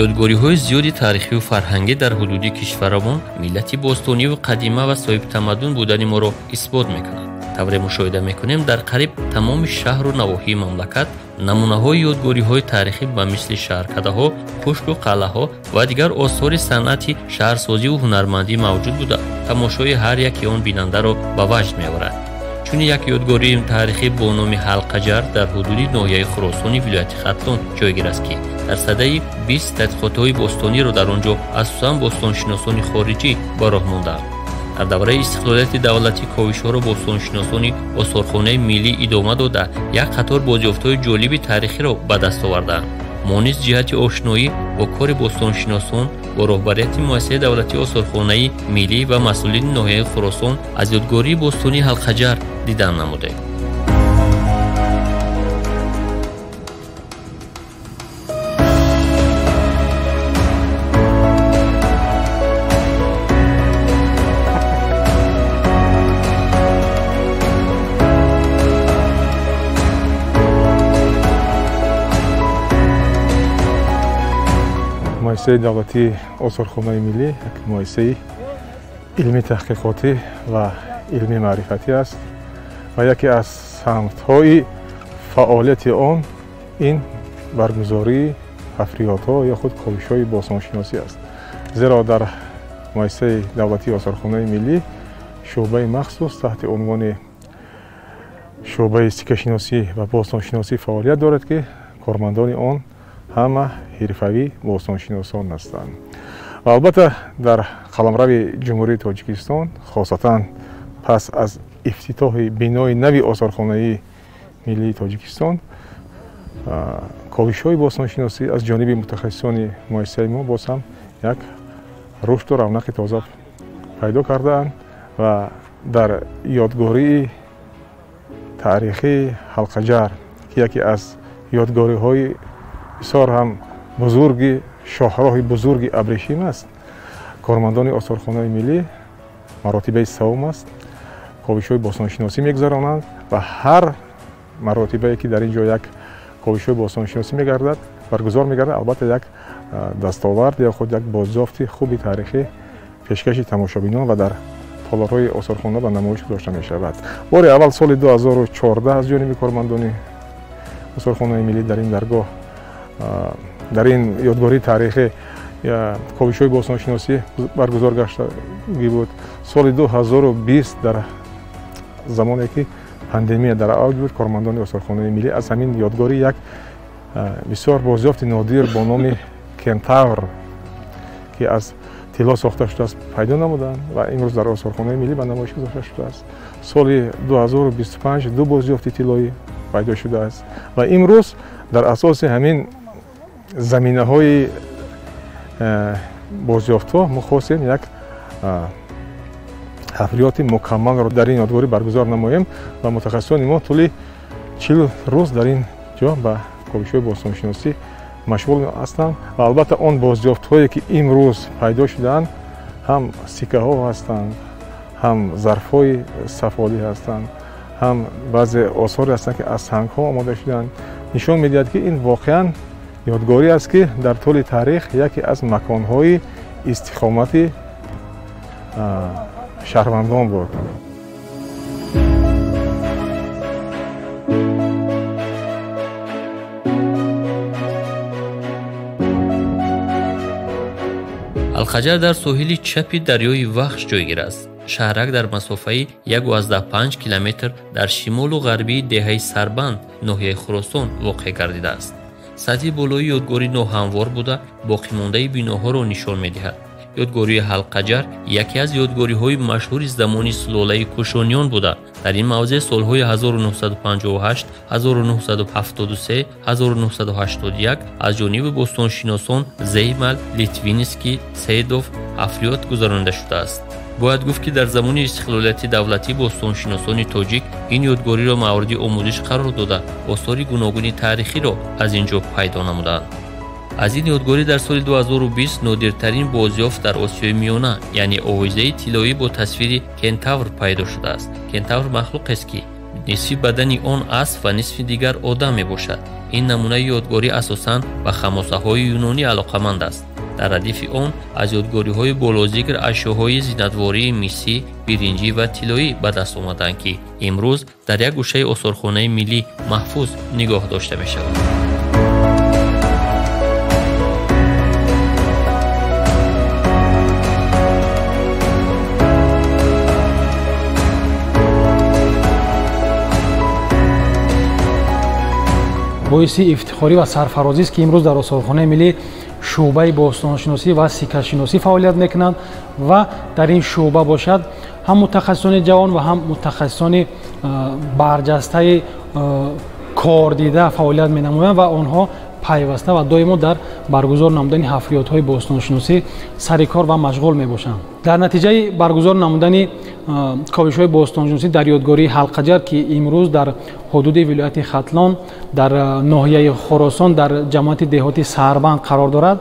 Ёдгориҳои зиёди таърихию фарҳангӣ дар ҳудуди кишварамон миллати бостониву қадима ва соҳибтамаддун будани моро исбот мекунад. Тавре мушоҳида мекунем, дар қариб тамоми шаҳру навоҳии мамлакат намунаҳои ёдгориҳои таърихӣ ба мисли шаҳркадаҳо, кӯшку қалъаҳо ва дигар осори санъати шаҳрсозиву ҳунармандӣ мавҷуд буда, тамошои ҳар яки он бинандаро ба ваҷд меорад. Чунин як ёдгории таърихӣ бо номи Ҳалқаҷар дар ҳудуди ноҳияи Хуросони вилояти Хатлон ҷойгир аст, ки дар садаи 20 тадқиқотҳои бостониро дар он ҷо асосан бостоншиносони хориҷӣ ба роҳ мондаанд. Дар давраи истиқлолияти давлатӣ ковишҳоро бостоншиносони осорхонаи миллӣ идома дода, як қатор бозёфтҳои ҷолиби таърихиро ба даст овардаанд. Мо низ ҷиҳати ошноӣ бо кори бостоншиносон бо роҳбарияти муассисаи давлатии осорхонаи миллӣ ва масъулини ноҳияи Хуросон аз ёдгории бостонии Ҳалқаҷар дидан намудем. Муассисаи давлатии осорхонаи миллӣ як муассисаи илмии таҳқиқотӣ ва илмии маърифатӣ аст ва яке аз самтҳои фаъолияти он ин баргузории ҳафриётҳо ё худ ковишҳои бостоншиносӣ аст. Зеро дар муассисаи давлатии осорхонаи миллӣ шӯъбаи махсус таҳти унвони шӯъбаи сиккашиносӣ ва бостоншиносӣ фаъолият дорад, ки кормандони он ҳама ҳирфавӣ бостоншиносон ҳастанд. Ва албатта дар қаламрави Ҷумҳурии Тоҷикистон, хосатан пас аз ифтитоҳи бинои нави осорхонаи миллии Тоҷикистон, ковишҳои бостоншиносӣ аз ҷониби мутахассисони муассисаи мо боз ҳам як рушду равнақи тоза пайдо кардаанд ва дар ёдгории таърихии Ҳалқаҷар, ки яке аз ёдгориҳои бисёр ҳам бузурги шоҳроҳи бузурги абрешим аст, кормандони осорхонаи миллӣ маротибаи севум аст ковишҳои бостоншиносӣ мегузаронанд ва ҳар маротибае ки дар ин ҷо як ковишҳои бостоншиносӣ мегардад, баргузор мегардад, албатта як дастовард ё худ як бозёфти хуби таърихӣ пешкаши тамошобинон ва дар толорҳои осорхона ба намоиш гузошта мешавад. Бори аввал соли 2014 аз ҷониби кормандони осорхонаи миллӣ дар ин даргоҳ, дар ин ёдгории таърихӣ ковишҳои бостоншиносӣ баргузор гаштагӣ буд. Соли 2020 дар замоне ки пандемия дар авҷ буд, кормандони осорхонаи миллӣ аз ҳамин ёдгорӣ як бисёр бозёфти нодир бо номи кентавр, ки аз тилло сохта шудааст, пайдо намуданд ва имрӯз дар осорхонаи миллӣ ба намоиш гузошта шудааст. Соли 2025 ду бозёфти тиллоӣ пайдо шудааст ва имрӯз дар асоси ҳамин заминаҳои бозёфтҳо мо хостем як ҳафриёти мукаммалро дар ин ёдгорӣ баргузор намоем ва мутахассисони мо тӯли 40 рӯз дар ин ҷо ба ковишҳои бостоншиносӣ машғул ҳастанд ва албатта он бозёфтҳое ки имрӯз пайдо шудаанд ҳам сиккаҳо ҳастанд, ҳам зарфҳои сафолӣ ҳастанд, ҳам баъзе осоре ҳастанд, ки аз сангҳо омода шудаанд. Нишон медиҳад, ки ин воқеан ёдгорӣ аст, ки дар тӯли таърих яке аз маконҳои истиқомати шаҳрвандон буд. Ҳалқаҷар дар соҳили чапи дарёи Вахш ҷойгир аст. Шаҳрак дар масофаи 1,5 километр дар шимолу ғарбии деҳаи Сарбанд, ноҳияи Хуросон воқеъ гардидааст. Сатҳи болои ёдгорӣ ноҳамвор буда, боқимондаи биноҳоро нишон медиҳад. Ёдгории Ҳалқаҷар яке аз ёдгориҳои машҳури замони сулолаи Кушониён буда, дар ин мавзеъ солҳои 1958, 1973, 1981 аз ҷониби бостоншиносон Зеймал, Литвинский, Сейдов ҳафриёт гузаронида шудааст. Бояд гуфт, ки дар замони истиқлолияти давлатӣ бостоншиносони тоҷик ин ёдгориро мавриди омӯзиш қарор дода, осори гуногуни таърихиро аз ин ҷо пайдо намуданд. Аз ин ёдгорӣ дар соли 2020 нодиртарин бозёфт дар Осиёи Миёна, яъне овезаи тиллоӣ бо тасвири кентавр пайдо шудааст. Кентавр махлуқест, ки нисфи бадани он асп ва нисфи дигар одам мебошад. Ин намунаи ёдгорӣ асосан ба хамосаҳои юнонӣ алоқаманд аст. Дар радифи он аз ёдгориҳои болозикр ашёҳои зинатвории мисӣ, биринҷӣ ва тиллоӣ ба даст омаданд, ки имрӯз дар як гӯшаи осорхонаи миллӣ маҳфуз нигоҳ дошта мешавад. Боиси ифтихорӣ ва сарфарозист, ки имрӯз дар осорхонаи миллӣ шӯъбаи бостоншиносӣ ва сиккашиносӣ фаъолият мекунанд ва дар ин шӯъба бошад ҳам мутахассисони ҷавон ва ҳам мутахассисони барҷастаи кордида фаъолият менамоянд ва онҳо пайваста ва доимо дар баргузор намудани ҳафриётҳои бостоншиносӣ сари кор ва машғул мебошанд. Дар натиҷаи баргузор намудани ковишҳои бостоншиносӣ дар ёдгории Ҳалқаҷар, ки имрӯз дар ҳудуди вилояти Хатлон дар ноҳияи Хуросон дар ҷамоати деҳоти Сарбанд қарор дорад,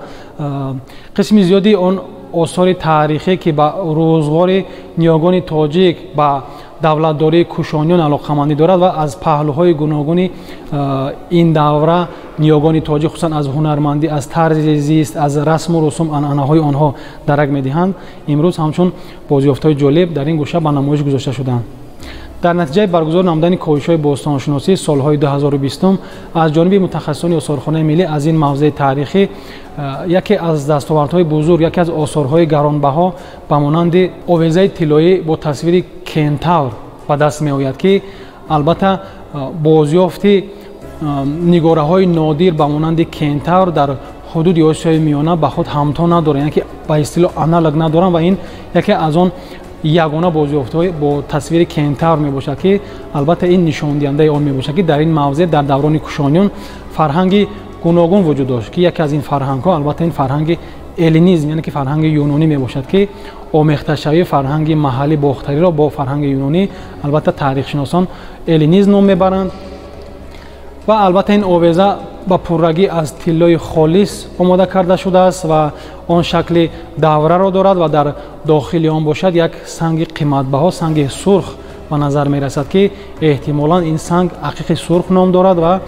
қисми зиёди он осори таърихӣ, ки ба рӯзғори ниёгони тоҷик, ба давлатдории кушониён алоқамандӣ дорад ва аз паҳлӯҳои гуногуни ин давра ниёгони тоҷик, хусусан аз ҳунармандӣ, аз тарзи зист, аз расму русум, анъанаҳои онҳо дарак медиҳанд, имрӯз ҳамчун бозёфтҳои ҷолиб дар ин гӯша ба намоиш гузошта шуданд. Дар натиҷаи баргузор намудани ковишҳои бостоншиносӣ солҳои 2020 аз ҷониби мутахассисони осорхонаи миллӣ аз ин мавзеи таърихӣ яке аз дастовардҳои бузург, яке аз осорҳои гаронбаҳо ба монанди овезаи тиллоӣ бо тасвири кентавр ба даст меояд, ки албатта бозёфти нигораҳои нодир ба монанди кентавр дар ҳудуди Осиёи Миёна ба худ ҳамто надоранд, яъне ки ба истилоҳ аналог надоранд ва ин яке аз он ягона бозёфтҳои бо тасвири кентавр мебошад, ки албатта ин нишондиҳандаи он мебошад, ки дар ин мавзеъ дар даврони кушониён фарҳанги гуногун вуҷуд дошт, ки яке аз ин фарҳангҳо албатта ин фарҳанги эллинизм, яъне ки фарҳанги юнонӣ мебошад, ки омехташавии фарҳанги маҳаллӣ бохтариро бо фарҳанги юнонӣ албатта таърихшиносон эллинизм ном мебаранд. Ва албатта ин овеза ба пуррагӣ аз тиллои холис омода карда шудааст ва он шакли давраро дорад ва дар дохили он бошад як санги қиматбаҳо, санги сурх ба назар мерасад, ки эҳтимолан ин санг ақиқи сурх ном дорад ва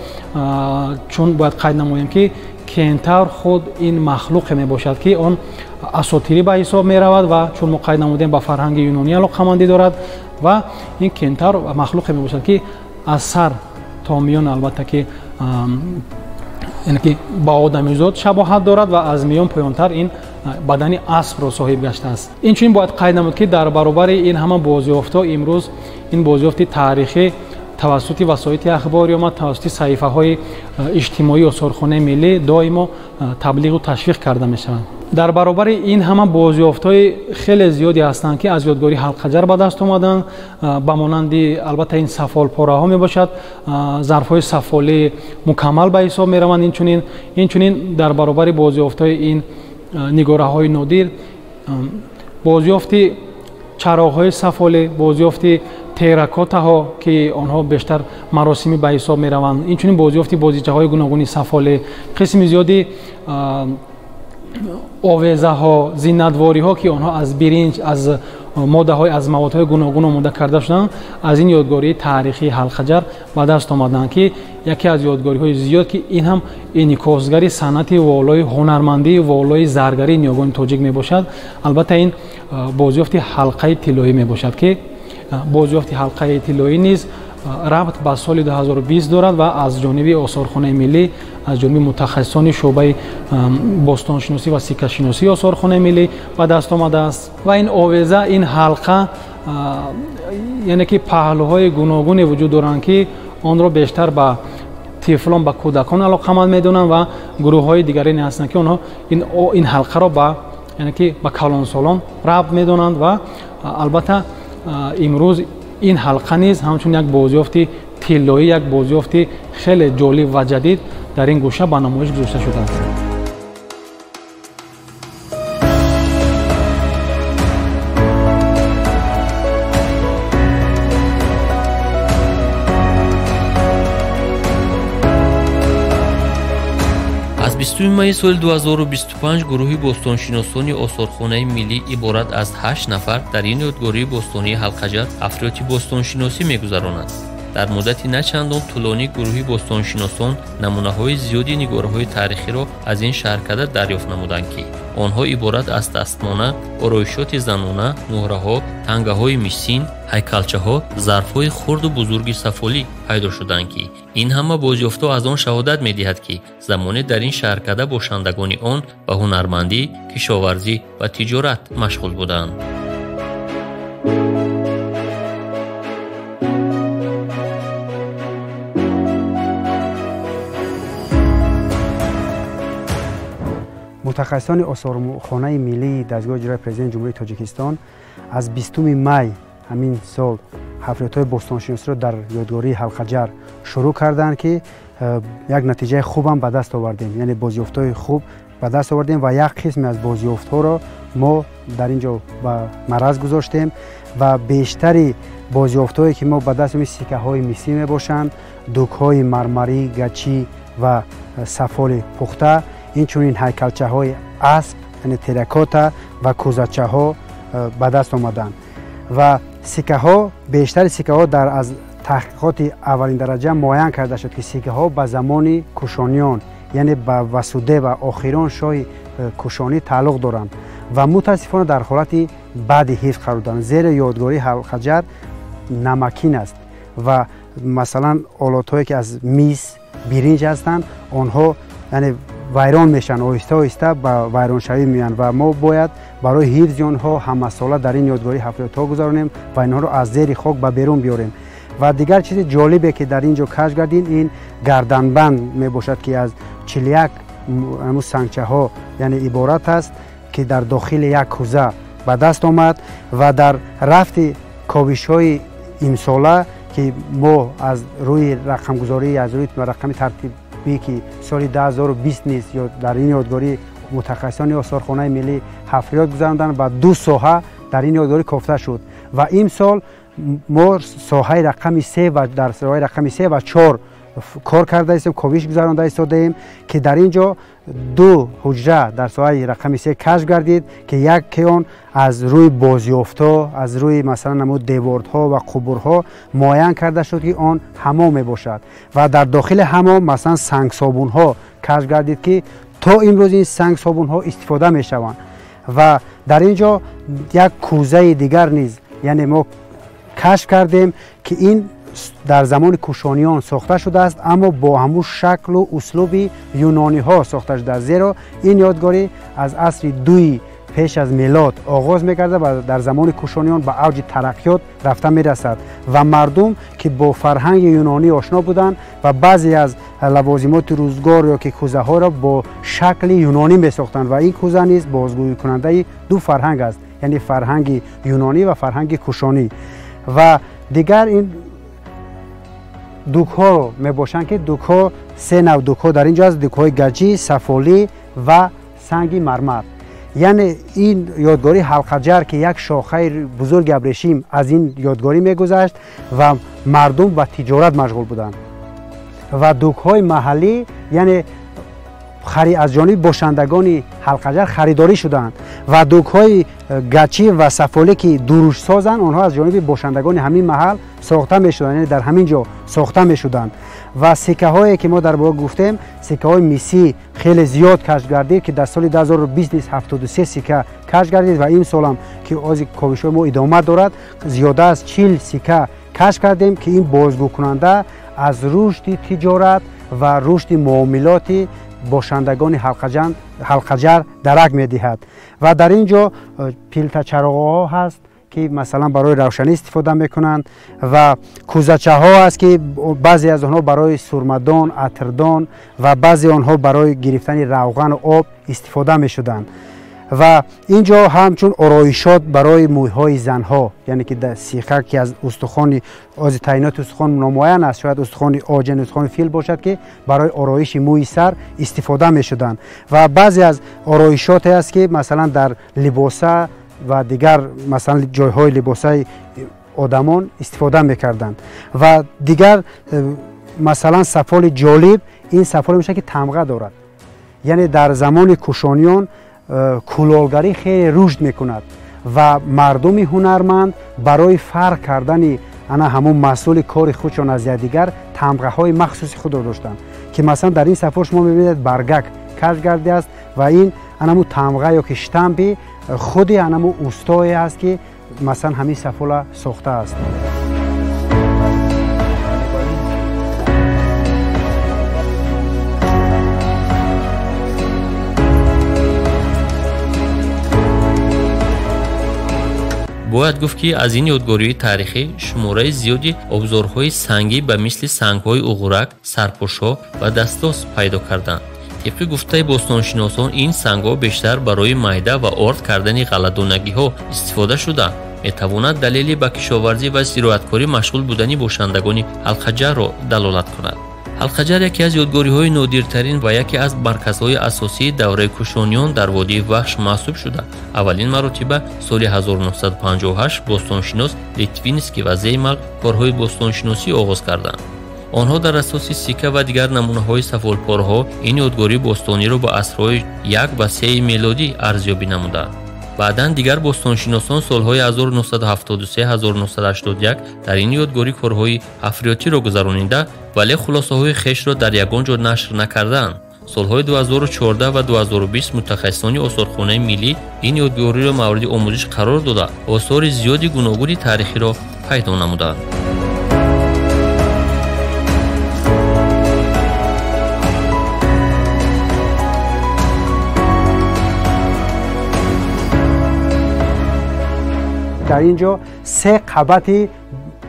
чун бояд қайд намоем, ки кентавр худ ин махлуқе мебошад, ки он асотирӣ ба ҳисоб меравад ва чун мо қайд намудем ба фарҳанги юнонӣ алоқамандӣ дорад ва ин кентавр махлуқе мебошад, ки аз сар то миён албатта ки яъне ки ба одамизод шабоҳат дорад ва аз миён поёнтар ин бадани аспро соҳиб гаштааст. Инчунин бояд қайд намуд, ки дар баробари ин ҳама бозёфтҳо имрӯз ин бозёфти таърихӣ тавассути васоити ахбори омад, тавассути саҳифаҳои иҷтимоии осорхонаи миллӣ доимо таблиғу ташвиқ карда мешаванд. Дар баробари ин ҳама бозёфтҳои хеле зиёде ҳастанд, ки аз ёдгории Ҳалқаҷар ба даст омаданд, ба монанди албатта ин сафолпораҳо мебошад, зарфҳои сафолӣ мукаммал ба ҳисоб мераванд. Инчунин дар баробари бозёфтҳои ин нигораҳои нодир, бозёфти чароғҳои сафолӣ, бозёфти терракотаҳо, ки онҳо бештар маросимӣ ба ҳисоб мераванд, инчунин бозёфти бозичаҳои гуногуни сафолӣ, қисми зиёди овезаҳо, зинатвориҳо, ки онҳо аз биринҷ, аз моддаҳои, аз маводҳои гуногун омода карда шуданд, аз ин ёдгории таърихии Ҳалқаҷар ба даст омаданд, ки яке аз ёдгориҳои зиёд, ки ин ҳам инъикосгари санъати волои ҳунармандии волои заргарии ниёгони тоҷик мебошад. Албатта ин бозёфти ҳалқаи тиллоӣ мебошад, ки бозёфти ҳалқаи тиллоӣ низ рабт ба соли 2020 дорад ва аз ҷониби осорхонаи миллӣ, аз ҷониби мутахассисони шӯъбаи бостоншиносӣ ва сиккашиносии осорхонаи миллӣ ба даст омадааст. Ва ин овеза, ин ҳалқа, яъне ки паҳлӯҳои гуногуне вуҷуд доранд, ки онро бештар ба тифлон, ба кӯдакон алоқаманд медонанд ва гурӯҳҳои дигаре ҳастанд, ки онҳо ин ҳалқаро ба, яъне ки ба калонсолон рабт медонанд ва албатта имрӯз ин ҳалқа низ ҳамчун як бозёфти тиллоӣ, як бозёфти хеле ҷолиб ва ҷадид дар ин гӯша ба намоиш гузошта шудааст. Аз 20 майи соли 2025 гурӯҳи бостоншиносони осорхонаи миллӣ иборат аз 8 нафар дар ин ёдгории бостонии Ҳалқаҷар ҳафриёти бостоншиносӣ мегузаронанд. Дар муддати на чандон тӯлонӣ гурӯҳи бостоншиносон намунаҳои зиёди нигораҳои таърихиро аз ин шаҳркада дарёфт намуданд, ки онҳо иборат аз дастмона, ороишоти занона, муҳраҳо, тангаҳои мисин, ҳайкалчаҳо, зарфҳои хурду бузурги сафолӣ пайдо шуданд, ки ин ҳама бозёфтҳо аз он шаҳодат медиҳад, ки замоне дар ин шаҳркада бошандагони он ба ҳунармандӣ, кишоварзӣ ва тиҷорат машғул буданд. Мутахассисони осорхонаи миллии дастгоҳи иҷроияи президенти Ҷумҳурии Тоҷикистон аз 20 май ҳамин сол ҳафриётҳои бостоншиносиро дар ёдгории Ҳалқаҷар шурӯъ карданд, ки як натиҷаи хубам ба даст овардем, яъне бозёфтҳои хуб ба даст овардем ва як қисме аз бозёфтҳоро мо дар ин ҷо ба мараз гузоштем ва бештари бозёфтҳое ки мо ба даст овардем сикаҳои мисӣ мебошанд, дукҳои мармарӣ, гачӣ ва сафоли пухта, инчунин ҳайкалчаҳои асп, яъне терракота ва кӯзачаҳо ба даст омаданд. Ва сикаҳо, бештари сикаҳо дар аз таҳқиқоти аввалин дараҷа муайян карда шуд, ки сикаҳо ба замони кушониён, яъне ба Васуде ва охирон шоҳи кушонӣ тааллуқ доранд ва мутаассифона дар ҳолати баъди ҳифз қарор доранд, зеро ёдгории Ҳалқаҷар намакин аст ва масалан олотҳое ки аз мис, биринҷ ҳастанд, онҳо яъне вайрон мешаванд, оҳиста оҳиста ба вайроншавӣ меоянд ва мо бояд барои ҳифзи онҳо ҳамасола дар ин ёдгорӣ ҳафриётҳо гузаронем ва инҳоро аз зери хок ба берун биёрем. Ва дигар чизи ҷолибе ки дар ин ҷо кашф гардид, ин гарданбанд мебошад, ки аз 41 сангчаҳо яъне иборат аст, ки дар дохили як кӯза ба даст омад ва дар рафти ковишҳои имсола, ки мо аз рӯи рақамгузорӣ, аз рӯи рақами тартиб ки соли 2020 низ дар ин ёдгорӣ мутахассисони осорхонаи миллӣ ҳафриёт гузаронданд ва ду соҳа дар ин ёдгорӣ кофта шуд ва имсол мо соҳаи рақами се ва дар соҳаи рақами 3 ва 4 кор карда истем, ковиш гузаронда истодаем, ки дар ин ҷо ду ҳуҷра дар соҳаи рақами 3 кашф гардид, ки яке он аз рӯи бозёфтҳо, аз рӯи масалан намуд девордҳо ва қубурҳо муайян карда шуд, ки он ҳамом мебошад ва дар дохили ҳамом масалан сангсобунҳо кашф гардид, ки то имрӯз ин сангсобунҳо истифода мешаванд. Ва дар ин ҷо як кӯзаи дигар низ яъне мо кашф кардем, ки ин дар замони кушониён сохта шудааст, аммо бо ҳамун шаклу услуби юнониҳо сохта шудааст, зеро ин ёдгорӣ аз асри 2 пеш аз милод оғоз мегардад ва дар замони кушониён ба авҷи тараққиёт рафта мерасад ва мардум, ки бо фарҳанги юнонӣ ошно буданд ва баъзе аз лавозимоти рӯзгор ё ки кӯзаҳоро бо шакли юнонӣ месохтанд ва ин кӯза низ бозгӯйкунандаи ду фарҳанг аст, яъне фарҳанги юнонӣ ва фарҳанги кушонӣ. Ва дигар ин дукҳоро мебошанд, ки дукҳо се нав дукҳо дар ин ҷо аст: дукҳои гаҷӣ, сафолӣ ва санги мармар. Яъне ин ёдгории Ҳалқаҷар, ки як шохаи бузурги абрешим аз ин ёдгорӣ мегузашт ва мардум ба тиҷорат машғул буданд ва дукҳои маҳаллӣ яъне аз ҷониби бошандагони Ҳалқаҷар харидорӣ шуданд ва дукҳои гачӣ ва сафолӣ, ки дурушсозанд, онҳо аз ҷониби бошандагони ҳамин маҳал сохта мешуданд, яъне дар ҳамин ҷо сохта мешуданд. Ва сикаҳое ки мо дар боло гуфтем, сикаҳои мисӣ хеле зиёд кашф гардид, ки дар соли 2020 низ 73 сика кашф гардид ва имсолам, ки ози ковишҳои мо идома дорад, зиёда аз 40 сика кашф кардем, ки ин бозгӯкунанда аз рушди тиҷорат ва рушди муомилоти бошандагони Ҳалқаҷар дарак медиҳад. Ва дар ин ҷо пилтачароғҳо ҳаст, ки масалан барои равшанӣ истифода мекунанд ва кӯзачаҳо аст, ки баъзе аз онҳо барои сурмадон, атрдон ва баъзе онҳо барои гирифтани равғану об истифода мешуданд. Ва ин ҷо ҳамчун ороишот барои мӯйҳои занҳо, яъне ки сиха, ки аз устухони ози таъиноти устухон номуайян аст, шояд устухони оҷ, яъне устухони фил бошад, ки барои ороиши мӯи сар истифода мешуданд. Ва баъзе аз ороишоте аст, ки масалан дар либоса ва дигар масалан ҷойҳои либосаи одамон истифода мекарданд. Ва дигар масалан сафоли ҷолиб ин сафоле мешавад, ки тамға дорад, яъне дар замони кушониён кулолгарӣ хеле рушд мекунад ва мардуми ҳунарманд барои фарқ кардани ана ҳамон маҳсули кори худшон аз якдигар тамғаҳои махсуси худро доштанд, ки масалан дар ин сафол шумо мебинед баргак кашф гардидааст ва ин анаму тамға ё ки штампи худи анаму устое аст, ки масалан ҳамин сафола сохтааст. Бояд гуфт, ки аз ин ёдгории таърихӣ шумораи зиёди обзорҳои сангӣ ба мисли сангҳои уғурак, сарпӯшҳо ва дастдоз пайдо карданд. Тибқи гуфтаи бостоншиносон, ин сангҳо бештар барои майда ва орд кардани ғалладонагиҳо истифода шуда, метавонад далели ба кишоварзӣ ва зироаткорӣ машғул будани бошандагони Ҳалқаҷарро далолат кунад. Ҳалқаҷар яке аз ёдгориҳои нодиртарин ва яке аз марказҳои асосии давраи кушониён дар водии Вахш маҳсуб шуда, аввалин маротиба соли 1958 бостоншинос Литвинский ва Зеймал корҳои бостоншиносӣ оғоз карданд. Онҳо дар асоси сикка ва дигар намунаҳои сафолпорҳо ин ёдгории бостониро ба асрҳои 1 ва 3 мелодӣ арзёбӣ намуданд. Баъдан дигар бостоншиносон солҳои 1973-1981 дар ин ёдгорӣ корҳои ҳафриётиро гузаронида, вале хулосаҳои хешро дар ягон ҷо нашр накарданд. Солҳои 2014 ва 2020 мутахассисони осорхонаи миллӣ ин ёдгориро мавриди омӯзиш қарор дода, осори зиёди гуногуни таърихиро пайдо намуданд. Дар ин ҷо се қабати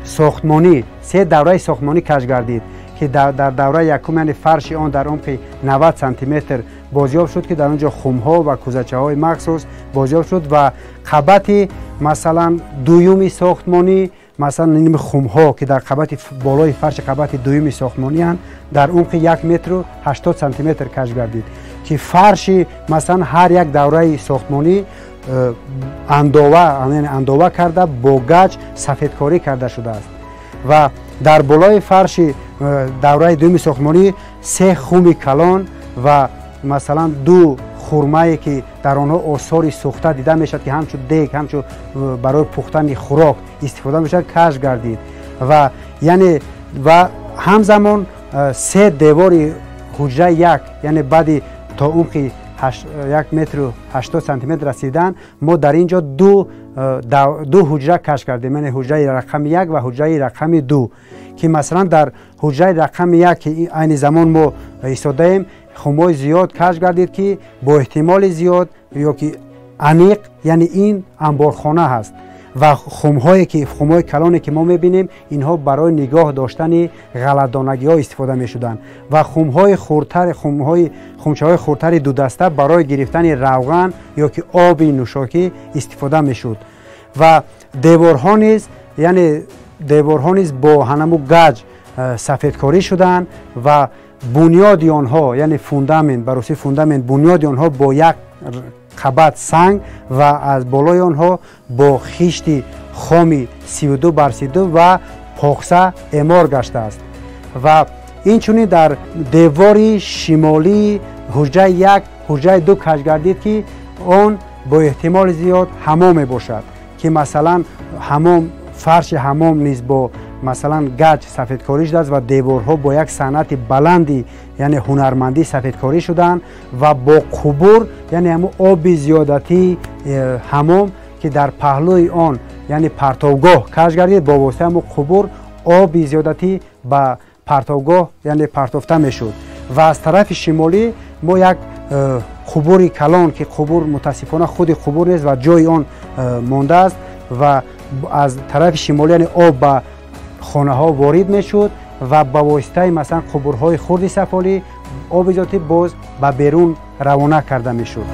сохтмонӣ, се давраи сохтмонӣ кашф гардид, ки дар давраи якум, яъне фарши он дар умқи 90 сантиметр бозёфт шуд, ки дар он ҷо хумҳо ва кӯзачаҳои махсус бозёфт шуд ва қабати масалан дуюми сохтмонӣ, масалан ними хумҳо, ки дар қабати болои фарши қабати дуюми сохтмонианд, дар умқи 1 метру 80 сантиметр кашф гардид, ки фарши масалан ҳар як давраи сохтмонӣ андова карда бо гач сафедкорӣ карда шудааст ва дар болои фарши давраи дуюми сохтмонӣ се хуми калон ва масалан ду хурмае, ки дар онҳо осори сӯхта дида мешавад, ки ҳамчун дег, ҳамчун барои пухтани хӯрок истифода мешавад, кашф гардид ва яъне ва ҳамзамон се девори ҳуҷраи як, яъне баъди то умқи 1 метру 80 сантиметр расидан, мо дар ин ҷо ду ҳуҷра кашф кардем, яъне ҳуҷраи рақами 1 ва ҳуҷраи рақами 2, ки масалан дар ҳуҷраи рақами 1, ки айни замон мо истодаем, хумҳои зиёд кашф гардид, ки бо эҳтимоли зиёд ё ки аниқ, яъне ин амборхона ҳаст ва хумҳое ки хумҳои калоне ки мо мебинем, инҳо барои нигоҳ доштани ғалладонагиҳо истифода мешуданд ва хумҳои хурдтар, хумчаҳои хурдтари дудаста барои гирифтани равған ё ки оби нӯшокӣ истифода мешуд ва деворҳо низ, яъне деворҳо низ бо ҳанаму гаҷ сафедкорӣ шуданд ва бунёди онҳо, яъне фундамент, ба русӣ фундамент, бунёди онҳо бо як қабат санг ва аз болои онҳо бо хишти хоми 32 бар 32 ва поқса эъмор гаштааст. Ва инчунин дар девори шимолии ҳуҷраи 1, ҳуҷраи 2 кашф гардид, ки он бо эҳтимоли зиёд ҳамом мебошад, ки масалан ҳамом, фарши ҳамом низ бо масалан гач сафедкорӣ шудааст ва деворҳо бо як санъати баланди, яъне ҳунармандӣ сафедкорӣ шуданд ва бо қубур, яъне ҳамун оби зиёдатии ҳамом, ки дар паҳлӯи он, яъне партовгоҳ кашф гардид, бо воситаи ҳамун қубур оби зиёдатӣ ба партовгоҳ, яъне партофта мешуд. Ва аз тарафи шимолӣ мо як қубури калон, ки қубур мутаассифона худи қубур нест ва ҷои он мондааст ва аз тарафи шимолӣ, яъне об ба хонаҳо ворид мешуд ва ба воситаи масалан қубурҳои хурди сафолӣ оби зиёдатӣ боз ба берун равона карда мешуд.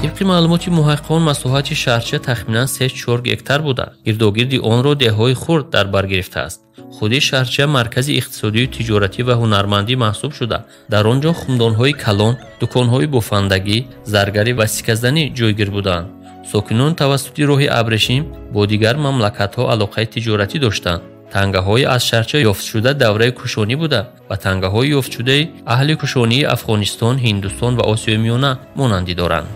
Тибқи маълумоти муҳаққиқон, масоҳати шаҳрча тахминан 3-4 гектар буда, гирдогирди онро деҳҳои хурд дар бар гирифтааст. Худи шаҳрча маркази иқтисодию тиҷоратӣ ва ҳунармандӣ маҳсуб шуда, дар он ҷо хумдонҳои калон, дуконҳои бофандагӣ, заргарӣ ва сикказанӣ ҷойгир буданд. Сокинон тавассути роҳи абрешим бо дигар мамлакатҳо алоқаи тиҷоратӣ доштанд. Тангаҳои аз шаҳрча ёфтшуда давраи кушонӣ буда ва тангаҳои ёфтшудаи аҳли кушонии Афғонистон, Ҳиндустон ва Осиёи Миёна монандӣ доранд.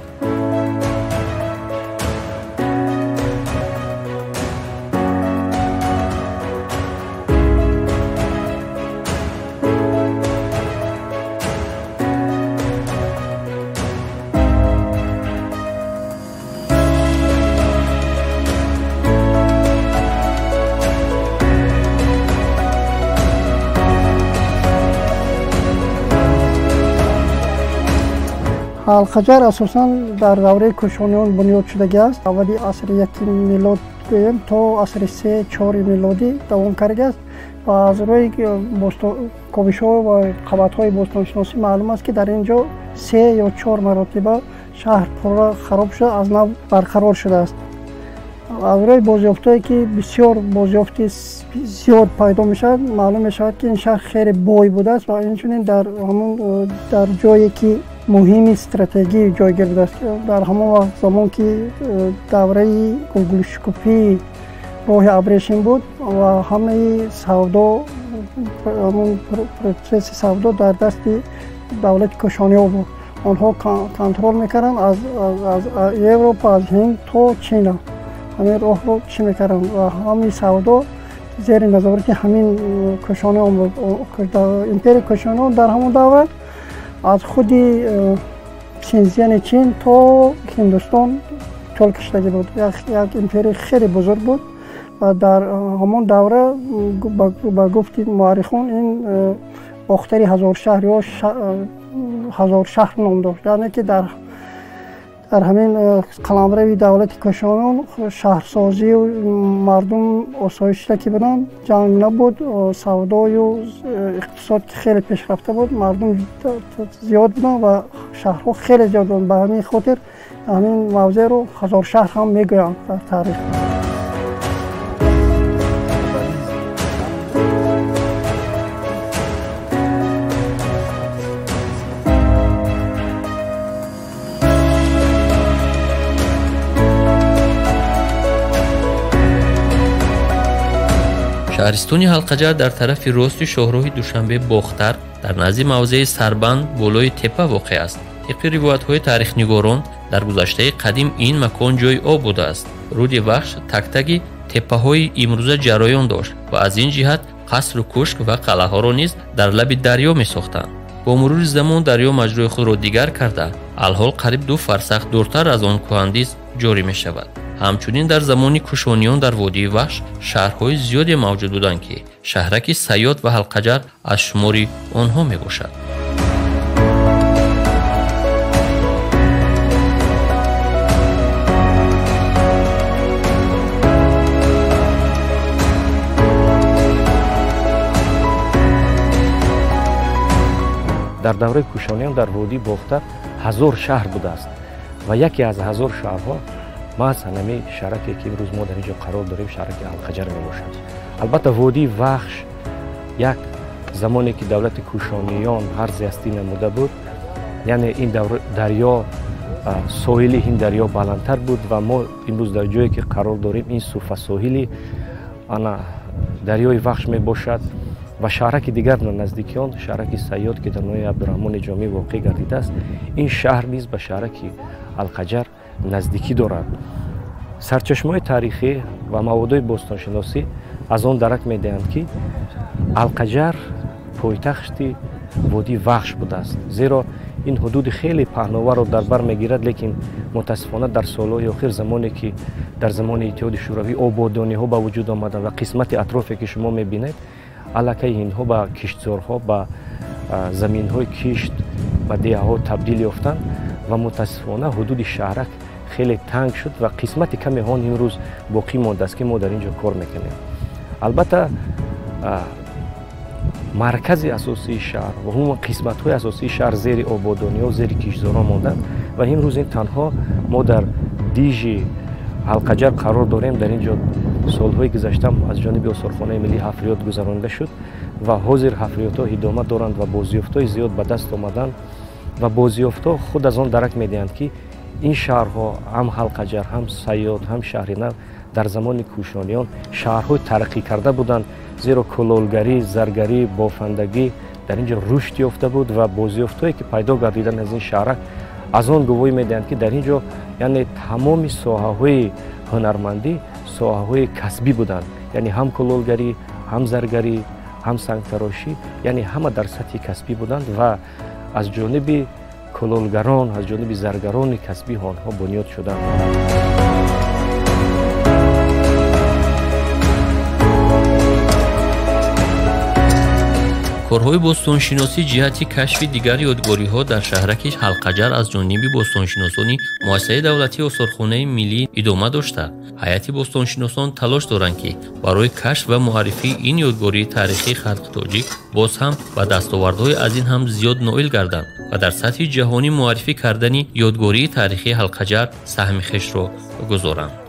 Ҳалқаҷар асосан дар давраи кушониён бунёд шудагиаст. Аввали асри якми милод гӯем то асри 3-4 милодӣ давом кардааст ва аз рӯи ковишҳо ва қабатҳои бостоншиносӣ маълум аст, ки дар ин ҷо 3 ё 4 маротиба шаҳр пурра хароб шуда, аз нав барқарор шудааст. Аз рӯи бозёфтҳое ки бисёр бозёфти зиёд пайдо мешавад, маълум мешавад, ки ин шаҳр хеле бой будааст ва инчунин дар ҳамон дар ҷое ки муҳими стратегӣ ҷойгир будааст. Дар ҳамон вақт замон ки давраи гулгулшукуфии роҳи абрешим буд ва ҳамаи савдо, ҳамон протсесси савдо дар дасти давлати кушониҳо буд. Онҳо контрол мекарданд аз Европа, аз Ҳинд то Чина. Ҳамин роҳро чӣ мекарданд ва ҳамаи савдо зери назорати ҳамин кушониҳо буд. Империяи кушониҳо дар ҳамон давра аз худи Синзияни Чин то Ҳиндустон тӯл кашидагӣ буд. Як империяи хеле бузург буд ва дар ҳамон давра ба гуфти муаррихон ин бохтари ҳазоршаҳр ё ҳазоршаҳр ном дошт. Яъне ки дар ҳамин қаламрави давлати кушониён шаҳрсозию мардум осоишта ки буданд, ҷанг набуд, савдою иқтисод ки хеле пешрафта буд, мардум зиёд буданд ва шаҳрҳо хеле зиёд буданд. Ба ҳамин хотир ҳамин мавзеъро ҳазоршаҳр ҳам мегӯянд дар таърих. Шаҳристони Ҳалқаҷар дар тарафи рости шоҳроҳи Душанбе Бохтар дар назди мавзеи Сарбанд болои теппа воқеъ аст. Тибқи ривоятҳои таърихнигорон дар гузаштаи қадим ин макон ҷои об будааст. Руди Вахш тактаги теппаҳои имрӯза ҷараён дошт ва аз ин ҷиҳат қасру кушк ва қалъаҳоро низ дар лаби дарё месохтанд. Бо мурури замон дарё маҷрои худро дигар карда, алҳол қариб 2 фарсах дуртар аз он кӯҳандиз ҷорӣ мешавад. Ҳамчунин дар замони кушониён дар водии Вахш шаҳрҳои зиёде мавҷуд буданд, ки шаҳраки Сайёд ва Ҳалқаҷар аз шумори онҳо мебошад. Дар давраи кушониён дар водии Бохтар 1000 шаҳр будааст ва яке аз 1000 шаҳрҳо маҳз ҳамин шаҳраке ки имрӯз мо дар ин ҷо қарор дорем, шаҳраки Ҳалқаҷар мебошад. Албатта водии Вахш як замоне ки давлати кушониён ҳарзи ҳастӣ намуда буд, яъне ин дарё соҳили ин дарё баландтар буд ва мо имрӯз дар ҷое ки қарор дорем ин суфа соҳили ана дарёи Вахш мебошад ва шаҳраки дигар дар наздики он шаҳраки Сайёд ки дар ноҳияи Абдураҳмони Ҷомӣ воқеъ гардидааст, ин шаҳр низ ба шаҳраки Ҳалқаҷар наздикӣ дорад. Сарчашмаҳои таърихӣ ва маводҳои бостоншиносӣ аз он дарак медиҳанд, ки Ҳалқаҷар пойтахти водии Вахш будааст, зеро ин ҳудуди хеле паҳноварро дар бар мегирад, лекин мутаассифона дар солҳои охир замоне ки дар замони Иттиҳоди Шӯравӣ ободониҳо ба вуҷуд омаданд ва қисмати атрофе ки шумо мебинед, аллакай инҳо ба киштзорҳо, ба заминҳои кишт, ба деҳаҳо табдил ёфтанд ва мутаассифона ҳудуди шаҳрак хеле танг шуд ва қисмати каме он имрӯз боқӣ мондааст, ки мо дар ин ҷо кор мекунем. Албатта маркази асосии шаҳр ва умуман қисматҳои асосии шаҳр зери ободониҳо, зери киштзорҳо монданд ва имрӯз ин танҳо мо дар дижи Ҳалқаҷар қарор дорем. Дар ин ҷо солҳои гузашта аз ҷониби осорхонаи миллӣ ҳафриёт гузаронида шуд ва ҳозир ҳафриётҳо идома доранд ва бозёфтҳои зиёд ба даст омаданд ва бозёфтҳо худ аз он дарак медиҳанд, ки Ин шаҳрҳо ҳам Ҳалқаҷар, ҳам Сайёд, ҳам Шаҳри Нав дар замони Кушониён шаҳрҳои тараққӣ карда буданд, зеро кулолгарӣ, заргарӣ, бофандагӣ дар ин ҷо рушд ёфта буд ва бозёфтҳое ки пайдо гардиданд аз ин шаҳрак аз он гувоҳӣ медиҳанд, ки дар ин ҷо яъне тамоми соҳаҳои ҳунармандӣ соҳаҳои касбӣ буданд, яъне ҳам кулолгарӣ, ҳам заргарӣ, ҳам сангтарошӣ, яъне ҳама дар сатҳи касбӣ буданд ва аз ҷониби кулолгарон, аз ҷониби заргарони касбӣ онҳо бунёд шуданд. Корҳои бостоншиносӣ ҷиҳати кашфи дигар ёдгориҳо дар шаҳраки Ҳалқаҷар аз ҷониби бостоншиносони муассисаи давлатии осорхонаи миллӣ идома дошта, ҳайати бостоншиносон талош доранд, ки барои кашф ва муаррифии ин ёдгории таърихии халқи тоҷик боз ҳам ба дастовардҳои аз ин ҳам зиёд ноил гарданд ва дар сатҳи ҷаҳонӣ муаррифӣ кардани ёдгории таърихии Ҳалқаҷар саҳми хешро гузоранд.